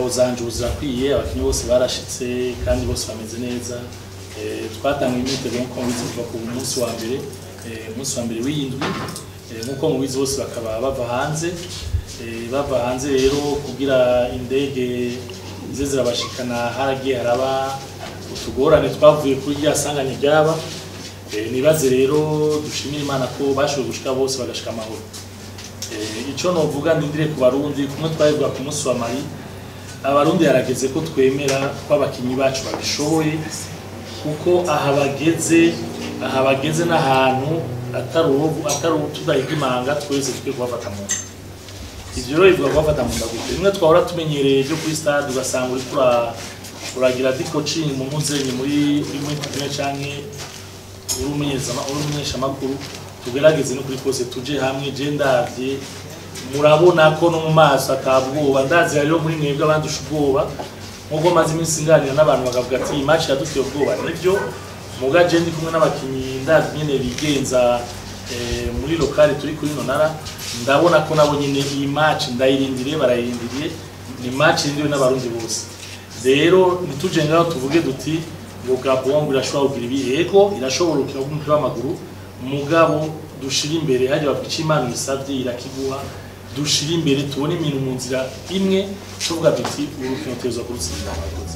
Ingabo zanje ubu zirakwiye, abakinyi bose barashitse kandi bose bameze neza. Twatangiye imyiteguro nk'uko mubizi kuva ku munsi wa mbere, umunsi wa mbere w'iyindwi. Nk'uko mubizi bose bakaba bava hanze. Bava hanze rero kugira indege zize zirabashikana, haragiye haraba utugorane twavuye kuri rya sanganya ryaba. Nibaze rero dushimire Imana ko bashoboye gushika bose bagashika amahoro. Ico novuga ndindire ku Barundi, kumwe twabivuga ku munsi wa Mali, Abarundi harageze ko twemera ko abakinyi bacu babishoboye, kuko aha bageze n'ahantu atari ubu atari ubu tudahiga imanga, twese tukwiye kubafata mu nda. Ivyo rero bivuga kubafata mu nda gute? Rimwe twahora tumenyereye byo kuri stade, ugasanga uriko uragira di coaching mu muzenyi muri uri muri tribune canke uri umumenyeshamakuru. Tugerageze no kuri kose tuje hamwe. Je ndavye, murabona ko no mu maso atabwoba. Ndazi rero muri mwebwe abandusha ubwoba, nkuko maze iminsi nganira n'abantu bakavuga ati iyi match yaduteye ubwoba. Nivyo, muga je ndi kumwe n'abakinyi, ndazi nyene bigenza muri locale turi kuri nonara, ndabona ko nabo nyene iyi match ndayirindiriye, barayirindiriye. Ni match irindiriwe n'Abarundi bose. Rero ntituje ngaho tuvuge duti ngo Gabon ngo irashobora kugira ibi. Yego, irashobora gukina umupira w'amaguru, mugabo dushira imbere hajya bavuga icyo Imana isabye irakiguha. Dushira imbere, tubone ibintu mu nzira imwe, tuvuga duti urukino tuza kurutsinda. Murakoze.